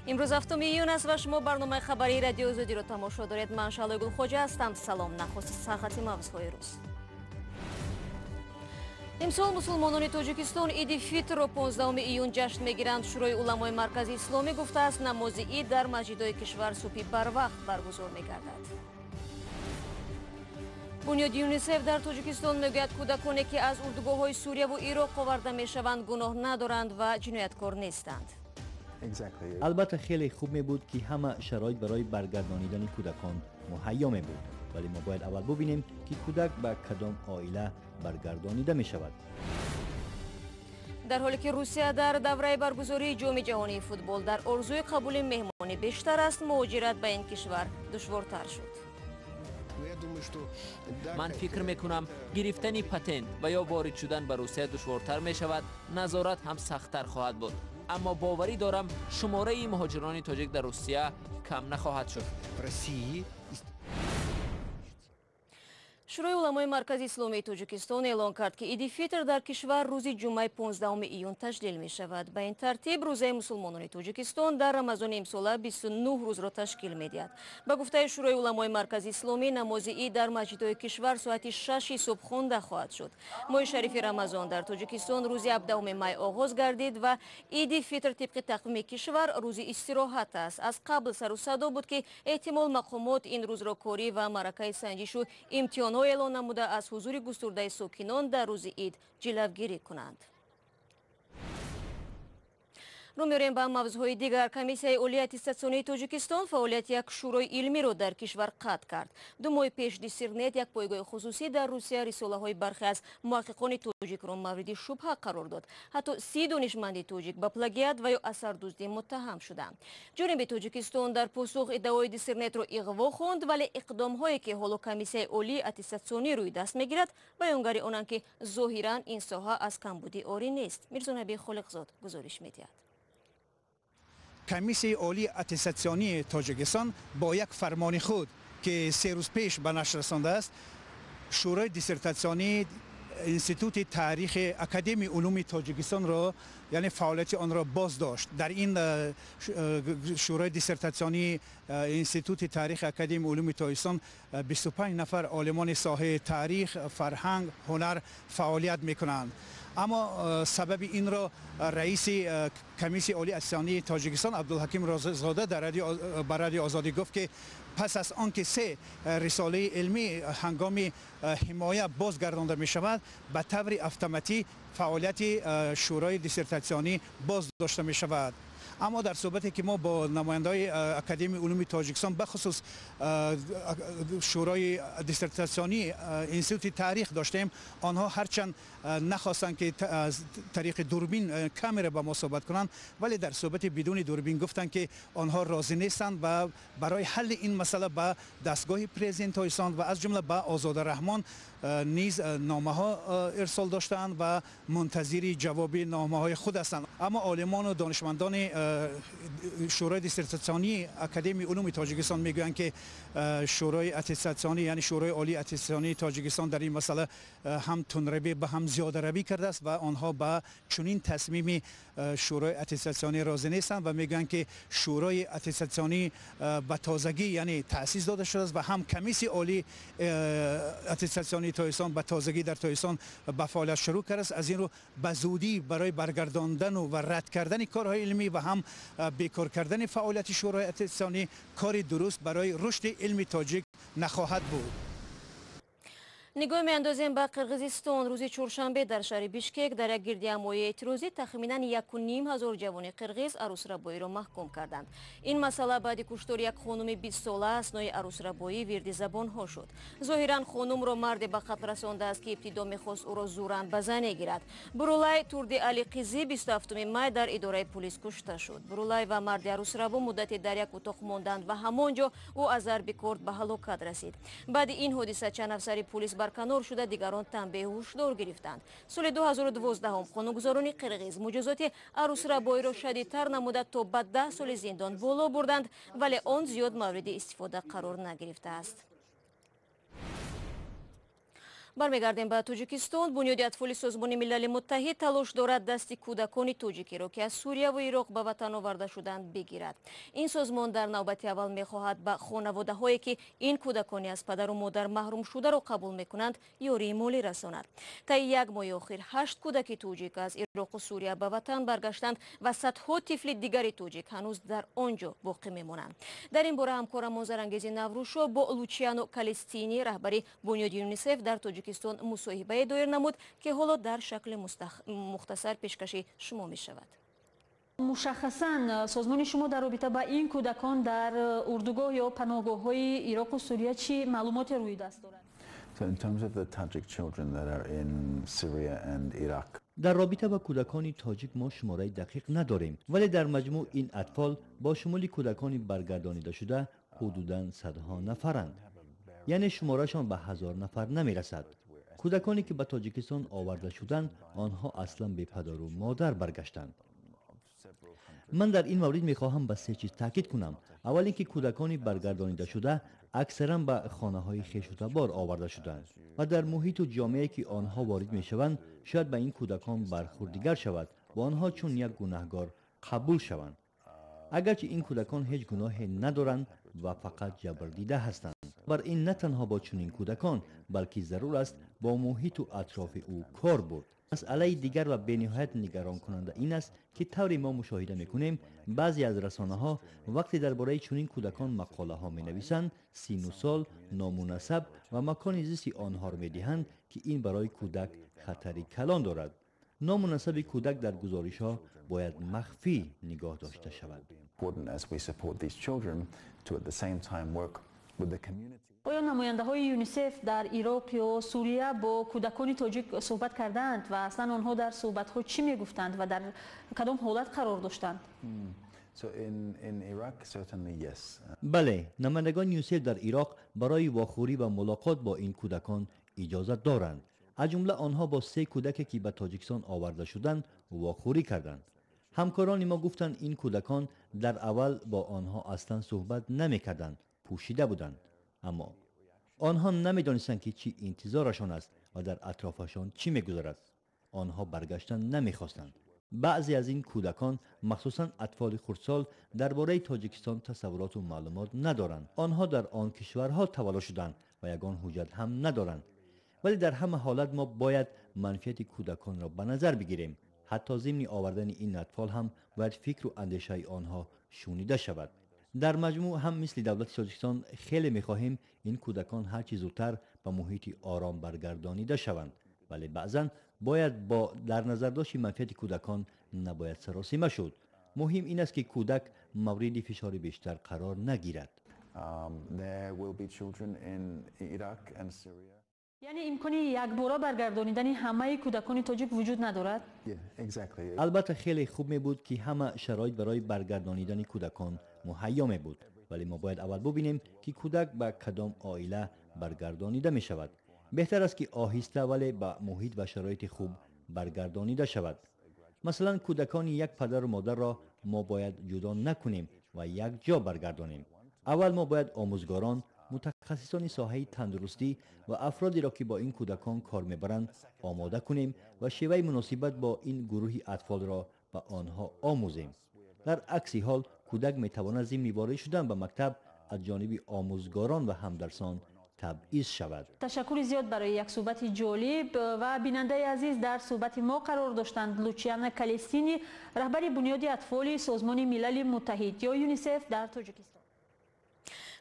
Имрӯз 7 июн аст ва шумо барномаи хабарии Радиои Озодиро тамошо доред. Ман Шаҳлои Гулхоҷа ҳастам. Салом. Нахуст сархати мавзӯъҳои рӯз. Имсол мусулмонони Тоҷикистон Иди Фитрро 15 июн ҷашн мегиранд. Шӯрои уламои Маркази Исломӣ гуфтааст, намози ид дар масҷидҳои кишвар субҳи барвақт баргузор мегардад. Бунёди ЮНИСЕФ дар Тоҷикистон мегӯяд, кӯдаконе ки аз урдугоҳҳои Сурияву Ироқ оварда мешаванд, гуноҳ надоранд ва ҷинояткор нестанд. Албатта, хеле хуб мебуд, ки ҳама шароит барои баргардонидани кӯдакон муҳайё мебуд, вале мо бояд аввал бубинем, ки кӯдак ба кадом оила баргардонида мешавад. Дар ҳоле ки Русия дар давраи баргузории Ҷоми ҷаҳонии футбол дар орзуи қабули меҳмони бештар аст, муҳоҷират ба ин кишвар душвортар шуд. Ман фикр мекунам, гирифтани патент ва ё ворид шудан ба Русия душвортар мешавад, назорат ҳам сахттар хоҳад буд, аммо боварӣ дорам, шумораи муҳоҷирони тоҷик дар Русия кам нахоҳад шуд. Шӯрои уламои Маркази Исломии Тоҷикистон эълон кард, ки Иди Фитр дар кишвар рӯзи ҷумъаи 15 июн таҷлил мешавад. Ба ин тартиб, рӯзаи мусулмонони Тоҷикистон дар Рамазони имсола 29 рӯзро ташкил медиҳад. Ба гуфтаи Шӯрои уламои Маркази Исломӣ, намози ид дар масҷидҳои кишвар соати 6 субҳ хонда хоҳад шуд. Моҳи шарифи Рамазон дар Тоҷикистон рӯзи 17 май оғоз гардид ва Иди Фитр тибқи тақвими кишвар рӯзи истироҳат аст. Аз қабл сару садо буд, ки эҳтимол мақомот ин рӯзро корӣ ва маъракаи санҷишу имтиҳонҳо эълон намуда, аз ҳузури густурдаи сокинон дар рӯзи ид ҷилавгирӣ кунанд. Рӯ меорем ба мавзӯъҳои дигар. Комиссияи олии аттестатсионии Тоҷикистон фаъолияти як шӯрои илмиро дар кишвар қатъ кард. 2 моҳи пеш Диссернет, як пойгоҳи хусусӣ дар Русия, рисолаҳои бархе аз муҳаққиқони тоҷикро мавриди шубҳа қарор дод. Ҳатто 30 донишманди тоҷик ба плагиат ва ё асардуздӣ муттаҳам шуданд. Ҷониби Тоҷикистон дар посух иддаои Диссернетро иғво хонд, вале иқдомҳое, ки ҳоло Комиссияи олии аттестатсионӣ рӯи даст мегирад, баёнгари онанд, ки зоҳиран ин соҳа аз камбудӣ орӣ нест. Мирзонаби Холиқзод гузориш медиҳад. Комиссияи олии аттестатсионии Тоҷикистон бо як фармони худ, ки 3 рӯз пеш ба нашр расондааст, Шӯрои диссертатсионии Институти таърихи Академияи улуми Тоҷикистонро, яъне фаъолияти онро боз дошт. Дар ин Шӯрои диссертатсионии Институти таърихи Академияи улуми Тоҷикистон 25 нафар олимони соҳаи таърих, фарҳанг, ҳунар фаъолият мекунанд. Аммо сабаби инро раиси Комиссияи олии аттестатсионии Тоҷикистон Абдулҳаким Розиқзода ба Радиои Озодӣ гуфт, ки пас аз он ки 3 рисолаи илмӣ ҳангоми ҳимоя бозгардонда мешавад, ба таври автоматӣ фаъолияти шӯрои диссертатсионӣ боз дошта мешавад. Аммо дар суҳбате, ки мо бо намояндаҳои Академияи улуми Тоҷикистон, бахусус шӯрои диссертатсионии Институти таърих доштем, онҳо ҳарчанд нахостанд, ки аз тариқи дурбин, камера ба мо суҳбат кунанд, вале дар суҳбати бидуни дурбин гуфтанд, ки онҳо розӣ нестанд ва барои ҳалли ин масъала ба дастгоҳи президенти Тоҷикистон ва аз ҷумла ба Озода Раҳмон низ номаҳо ирсол доштаанд ва мунтазири ҷавоби номаҳои худ ҳастанд. Аммо олимону донишмандони Шӯрои диссертатсионии Академияи улуми Тоҷикистон мегӯянд, ки Шӯрои аттестатсионӣ, яъне Шӯрои олии аттестатсионии Тоҷикистон дар ин масъала ҳам тундравӣ ба ҳам зиёдаравӣ кардааст ва онҳо ба чунин тасмими Шӯрои аттестатсионӣ розӣ нестанд ва мегӯянд, ки Шӯрои аттестатсионӣ ба тозагӣ, яъне таъсис дода шудааст ва ҳам Комиссияи олии аттестатсионии Тоҷикистон ба тозагӣ дар Тоҷикистон ба фаъолият шурӯъ кардааст. Аз ин рӯ, ба зудӣ барои баргардондану ва рад кардани корҳои илмӣ ва ҳам бекор кардани фаъолияти Шӯрои аттестатсионӣ кори дуруст барои рушди илми тоҷик нахоҳад буд. Нигоҳ меандозем ба Қирғизистон. Рӯзи чоршанбе дар шаҳри Бишкек дар як гирдиҳамоии эътирозӣ тахминан 1500 ҷавони қирғиз арӯсрабоиро маҳкум карданд. Ин масъала баъди куштори як хонуми 20сола аснои арӯсрабоӣ вирди забонҳо шуд. Зоҳиран, хонумро марде ба қатл расондааст, ки ибтидо мехост ӯро зӯран ба зане гирад. Бурулай Турди Али Қизӣ 27 май дар идораи пулис кушта шуд. Бурулай ва марди арӯсрабо муддате дар як утоқ монданд ва ҳамон ҷо ӯ аз зарби корд ба ҳалокат расид. Баъди ин ҳодиса чанд афсари пулис барканор шуда, дигарон танбеҳу ҳушдор гирифтанд. Соли 2012 қонунгузорони қирғиз муҷозоти арӯсрабоиро шадидтар намуда, то ба 10 соли зиндон боло бурданд, вале он зиёд мавриди истифода қарор нагирифтааст. Бармегардем ба Тоҷикистон. Бунёди атфоли Созмони Милали Муттаҳид талош дорад дасти кӯдакони тоҷикиро, ки аз Сурияву Ироқ ба ватан оварда шуданд, бигирад. Ин созмон дар навбати аввал мехоҳад ба хонаводаҳое, ки ин кӯдакони аз падару модар маҳрум шударо қабул мекунанд, ёрии молӣ расонад. Таи як моҳи охир ҳашт кӯдаки тоҷик аз Ироқу Сурия ба ватан баргаштанд ва садҳо тифли дигари тоҷик ҳанӯз дар он ҷо боқӣ мемонанд. Дар ин бора ҳамкорамон Зарангези Наврӯзшо бо Лучиано Калестини, раҳбари бунёди ЮНИСЕФ дар Тоҷикистон, мусоҳибае доир намуд, ки ҳоло дар шакли мухтасар пешкаши шумо мешавад. Мушаххасан, созмони шумо дар робита ба ин кӯдакон дар урдугоҳ ё паноҳгоҳҳои Ироқу Сурия чӣ маълумоте рӯи даст дорад? So in terms of the Tajik children that are in Syria and Iraq, Дар робита ба кӯдакони тоҷик мо шумораи дақиқ надорем, вале дар маҷмӯъ ин атфол бо шумули кӯдакони баргардонидашуда ҳудудан садҳо нафаранд, яъне шуморашон ба 1000 нафар намерасад. Кӯдаконе ки ба Тоҷикистон оварда шуданд, онҳо аслан бепадару модар баргаштанд. Ман дар ин маврид мехоҳам ба се чиз таъкид кунам. Аввал ин ки кӯдакони баргардонидашуда аксаран ба хонаҳои хешутабор оварда шуданд ва дар муҳиту ҷомеае, ки онҳо ворид мешаванд, шояд ба ин кӯдакон бархурд дигар шавад ва онҳо чун як гунаҳгор қабул шаванд, агарчи ин кӯдакон ҳеҷ гуноҳе надоранд ва фақат ҷабрдида ҳастанд. Бар ин на танҳо бо чунин кӯдакон, балки зарур аст бо муҳиту атрофи ӯ кор бурд. Масъалаи дигар ва бениҳоят нигаронкунанда ин аст, ки тавре мо мушоҳида мекунем, баъзе аз расонаҳо вақте дар бораи чунин кӯдакон мақолаҳо менависанд, сину сол, ному насаб ва макони зисти онҳоро медиҳанд, ки ин барои кӯдак хатари калон дорад. Ному насаби кӯдак дар гузоришҳо бояд махфӣ нигоҳ дошта шавад. Important as we support these children to at the same time work with the community. Оё намояндаҳои ЮНИСЕФ дар Ироқ ё Сурия бо кӯдакони тоҷик суҳбат кардаанд ва аслан онҳо дар суҳбатҳо чӣ мегуфтанд ва дар кадом ҳолат қарор доштанд? So in Iraq, certainly yes. Бале, намояндагони ЮНИСЕФ дар Ироқ барои вохӯрӣ ва мулоқот бо ин кӯдакон иҷозат доранд. Аз ҷумла онҳо бо се кӯдаке, ки ба Тоҷикистон оварда шуданд, вохӯрӣ карданд. Ҳамкорони мо гуфтанд, ин кӯдакон дар аввал бо онҳо аслан суҳбат намекарданд, пӯшида буданд, аммо онҳо намедонистанд, ки чӣ интизорашон аст ва дар атрофашон чӣ мегузарад. Онҳо баргаштан намехостанд. Баъзе аз ин кӯдакон, махсусан атфоли хурдсол, дар бораи Тоҷикистон тасаввуроту маълумот надоранд. Онҳо дар он кишварҳо таваллуд шуданд ва ягон ҳуҷҷат ҳам надоранд. Вале дар ҳама ҳолат мо бояд манфиати кӯдаконро ба назар бигирем. Ҳатто зимни овардани ин атфол ҳам бояд фикру андешаи онҳо шунида шавад. Дар маҷмӯъ ҳам мисли давлати Тоҷикистон хеле мехоҳем ин кӯдакон ҳарчи зудтар ба муҳити ором баргардонида шаванд, вале баъзан бояд бо дар назардошти манфиати кӯдакон набояд саросима шуд. Муҳим ин аст, ки кӯдак мавриди фишори бештар қарор нагирад. There will be children in Iraq and Syria. Яъне имкони якбора баргардонидани ҳамаи кӯдакони тоҷик вуҷуд надорад? Yeah, exactly. Албатта, хеле хуб мебуд, ки ҳама шароит барои баргардонидани кӯдакон муҳайё мебуд, вале мо бояд аввал бубинем, ки кӯдак ба кадом оила баргардонида мешавад. Беҳтар аст, ки оҳиста, вале ба муҳит ва шароити хуб баргардонида шавад. Масалан, кӯдакони як падару модарро мо бояд ҷудо накунем ва якҷо баргардонем. Аввал мо бояд омӯзгорон, мутахассисони соҳаи тандурустӣ ва афродеро, ки бо ин кӯдакон кор мебаранд, омода кунем ва шеваи муносибат бо ин гурӯҳи атфолро ба онҳо омӯзем. Дар акси ҳол кӯдак метавонад зимни ворид шудан ба мактаб аз ҷониби омӯзгорон ва ҳамдарсон табъиз шавад. Ташаккури зиёд барои як суҳбати ҷолиб. Ва бинандаи азиз, дар суҳбати мо қарор доштанд Лучиана Калестини, раҳбари бунёди атфоли Созмони Милали Муттаҳид ё ЮНИСЕФ дар Тоҷикистон.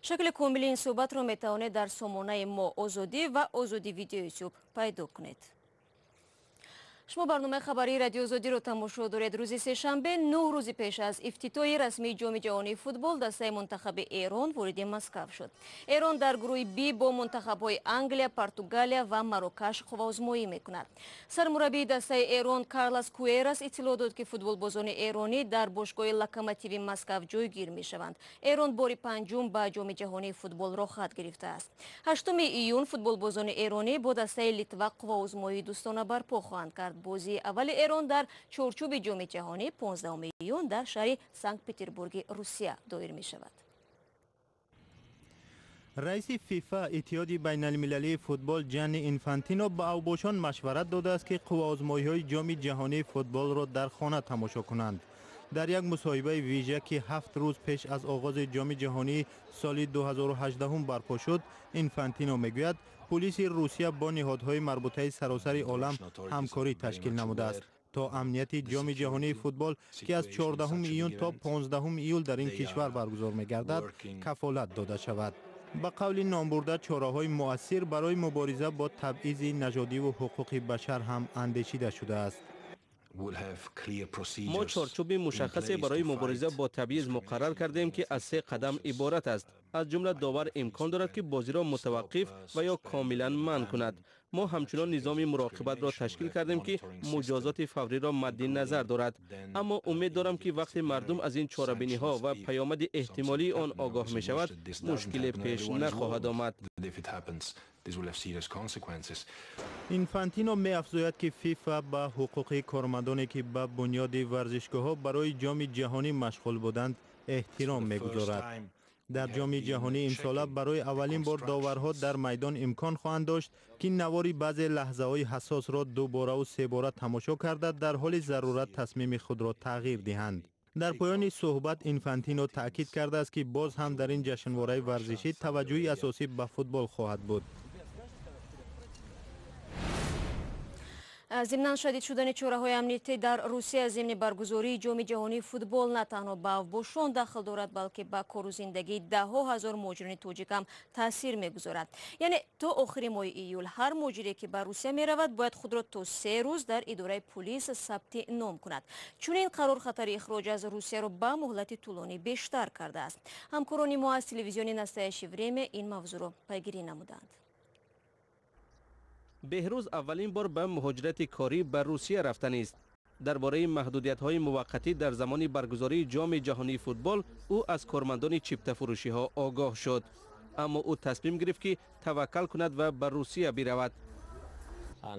Шакли комили ин суҳбатро метавонед дар сомонаи мо Озодӣ ва Озодӣ Видео Ютуб пайдо кунед. Шумо барномаи хабарии Радиои Озодиро тамошо доред. Рӯзи сешанбе, 9 рӯзи пеш аз ифтитоҳи расмии Ҷоми ҷаҳонии футбол, дастаи мунтахаби Эрон вориди Москав шуд. Эрон дар гурӯҳи Би бо мунтахабҳои Англия, Португалия ва Марокаш қувваозмоӣ мекунад. Сармураббии дастаи Эрон Карлос Куэрас иттилоъ дод, ки футболбозони эронӣ дар бошгоҳи Локомотиви Москав ҷойгир мешаванд. Эрон бори панҷум ба Ҷоми ҷаҳонии футбол роҳхат гирифтааст. 8 июн футболбозони эронӣ бо дастаи Литва қувваозмоии дӯстона барпо хоҳанд кард. Бозии аввали Эрон дар чорчӯби Ҷоми ҷаҳонӣ 15 июн дар шаҳри Санкт Петербурги Русия доир мешавад. Раиси ФИФА, Иттиҳоди байналмилалии футбол, Ҷанни Инфантино ба авбошон машварат додааст, ки қувваозмоиҳои Ҷоми ҷаҳонии футболро дар хона тамошо кунанд. Дар як мусоҳибаи вижа, ки 7 рӯз пеш аз оғози Ҷоми ҷаҳонии соли 2018 барпо шуд, Инфантино мегӯяд, пулиси Русия бо ниҳодҳои марбутаи саросари олам ҳамкорӣ ташкил намудааст, то амнияти Ҷоми ҷаҳонии футбол, ки аз 14 июн то 15 июл дар ин кишвар баргузор мегардад, кафолат дода шавад. Ба қавли номбурда, чораҳои муассир барои мубориза бо табъизи нажодиву ҳуқуқи башар ҳам андешида шудааст. Мо чорчӯби мушаххасе барои мубориза бо табъиз муқаррар кардем, ки аз се қадам иборат аст. Аз ҷумла, довар имкон дорад, ки бозиро мутаваққиф ва ё комилан манъ кунад. Мо ҳамчунон низоми муроқибатро ташкил кардем, ки муҷозоти фавриро мадди назар дорад. Аммо умед дорам, ки вақте мардум аз ин чорабиниҳо ва паёмади эҳтимолии он огоҳ мешавад, мушкиле пеш нахоҳад омад. Инфантино меафзояд, ки ФИФА ба ҳуқуқи кормандоне, ки ба бунёди варзишгоҳҳо барои Ҷоми ҷаҳонӣ машғул буданд, эҳтиром мегузорад. Дар Ҷоми ҷаҳонӣ имсола барои аввалин бор доварҳо дар майдон имкон хоҳанд дошт, ки навори баъзе лаҳзаҳои ҳассосро дубораву себора тамошо карда, дар ҳоли зарурат тасмими худро тағйир диҳанд. Дар поёни суҳбат Инфантино таъкид кардааст, ки боз ҳам дар ин ҷашнвораи варзишӣ таваҷҷӯҳи асосӣ ба футбол хоҳад буд. Зимнан, шадид шудани чораҳои амниятӣ дар Русия зимни баргузории Ҷоми ҷаҳонии футбол на танҳо ба авбошон дахл дорад, балки ба кору зиндагии даҳҳо ҳазор муҳоҷирони тоҷик ҳам таъсир мегузорад. Яъне то охири моҳи июл ҳар муҳоҷире, ки ба Русия меравад, бояд худро то 3 рӯз дар идораи пулис сабти ном кунад. Чунин қарор хатари ихроҷ аз Русияро ба муҳлати тӯлонӣ бештар кардааст. Ҳамкорони мо аз телевизиони «Настоящее время» ин мавзӯъро пайгирӣ намуданд. Беҳрӯз аввалин бор ба муҳоҷирати корӣ ба Русия рафтанист. Дар бораи маҳдудиятҳои муваққатӣ дар замони баргузории Ҷоми ҷаҳонии футбол ӯ аз кормандони чиптафурӯшиҳо огоҳ шуд, аммо ӯ тасмим гирифт, ки таваккал кунад ва ба Русия биравад.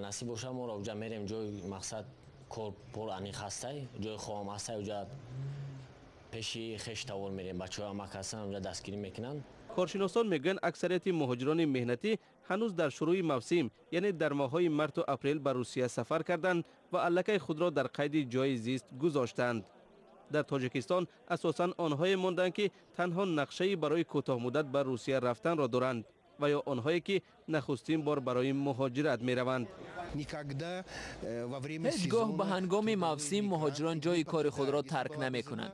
Насиб боша, моро уҷа мерем, ҷои мақсад кор пор аниқ ҳастай, ҷои хоҳам ҳастай, уҷа пеши хештавор мерем, бачаҳои амак ҳастан, уҷа дастгирӣ мекунанд. Коршиносон мегӯянд, аксарияти муҳоҷирони меҳнатӣ ҳанӯз дар шурӯи мавсим, яъне дар моҳҳои марту апрел, ба Русия сафар карданд ва аллакай худро дар қайди ҷойи зист гузоштанд. Дар Тоҷикистон асосан онҳое монданд, ки танҳо нақшаи барои кӯтоҳмуддат ба Русия рафтанро доранд ва ё онҳое, ки нахустин бор барои муҳоҷират мераванд. Ҳеҷ гоҳ ба ҳангоми мавсим муҳоҷирон ҷойи кори худро тарк намекунанд.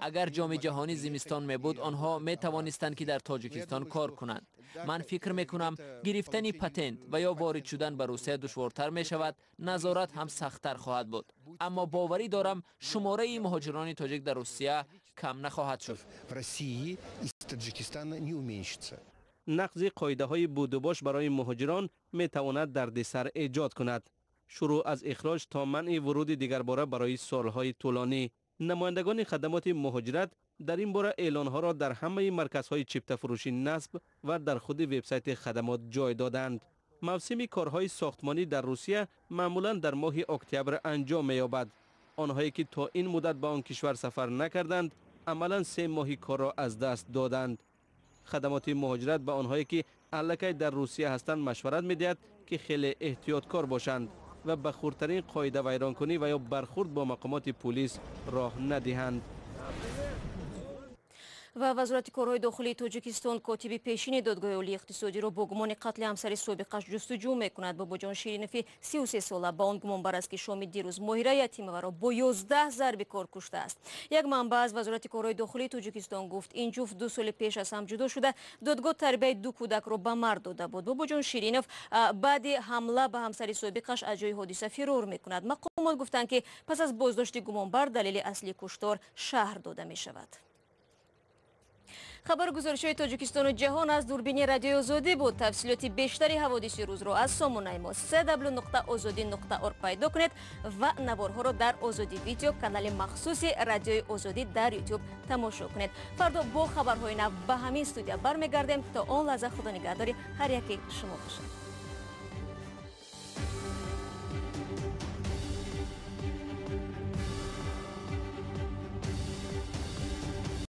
Агар Ҷоми ҷаҳонӣ зимистон мебуд, онҳо метавонистанд, ки дар Тоҷикистон кор кунанд. Ман фикр мекунам, гирифтани патент ва ё ворид шудан ба Русия душвортар мешавад, назорат ҳам сахттар хоҳад буд. Аммо боварӣ дорам, шумораи муҳоҷирони тоҷик дар Русия кам нахоҳад шуд. Нақзи қоидаҳои будубош барои муҳоҷирон метавонад дардисар эҷод кунад, шурӯъ аз ихроҷ то манъи вуруди дигарбора барои солҳои тӯлонӣ. Намояндагони хадамоти муҳоҷират дар ин бора эълонҳоро дар ҳамаи марказҳои чиптафурӯшӣ насб ва дар худи вебсайти хадамот ҷой доданд. Мавсими корҳои сохтмонӣ дар Русия маъмулан дар моҳи октябр анҷом меёбад. Онҳое, ки то ин муддат ба он кишвар сафар накарданд, амалан 3 моҳи корро аз даст доданд. Хадамоти муҳоҷират ба онҳое, ки аллакай дар Русия ҳастанд, машварат медиҳад, ки хеле эҳтиёткор бошанд ва ба хурдтарин қоидавайронкунӣ ва ё бархурд бо мақомоти пулис роҳ надиҳанд. Ва Вазорати корҳои дохилии Тоҷикистон котиби пешини Додгоҳи олии иқтисодиро бо гумони қатли ҳамсари собиқаш ҷустуҷӯ мекунад. Бобоҷон Ширинофи 33 сола ба он гумонбар аст, ки шоми дирӯз Моҳира Ятимоваро бо 11 зарби кор куштааст. Як манбаъ аз Вазорати корҳои дохилии Тоҷикистон гуфт, ин ҷуфт 2 соли пеш аз ҳам ҷудо шуда, додгоҳ тарбияи ду кӯдакро ба мард дода буд. Бобоҷон Ширинов баъди ҳамла ба ҳамсари собиқаш аз ҷои ҳодиса фирор мекунад. Мақомот гуфтанд, ки пас аз боздошти гумонбар далели аслии куштор шарҳ дода мешавад. Хабару гузоришҳои Тоҷикистону ҷаҳон аз дурбини Радиои Озодӣ буд. Тафсилоти бештари ҳаводиси рӯзро аз сомонаи мо cw.ozodi.org пайдо кунед ва наворҳоро дар Озодӣ Видео, канали махсуси Радиои Озодӣ дар Ютуб, тамошо кунед. Фардо бо хабарҳои нав ба ҳамин студия бармегардем. То он лаҳза Худо нигаҳдори ҳар яке шумо бошад.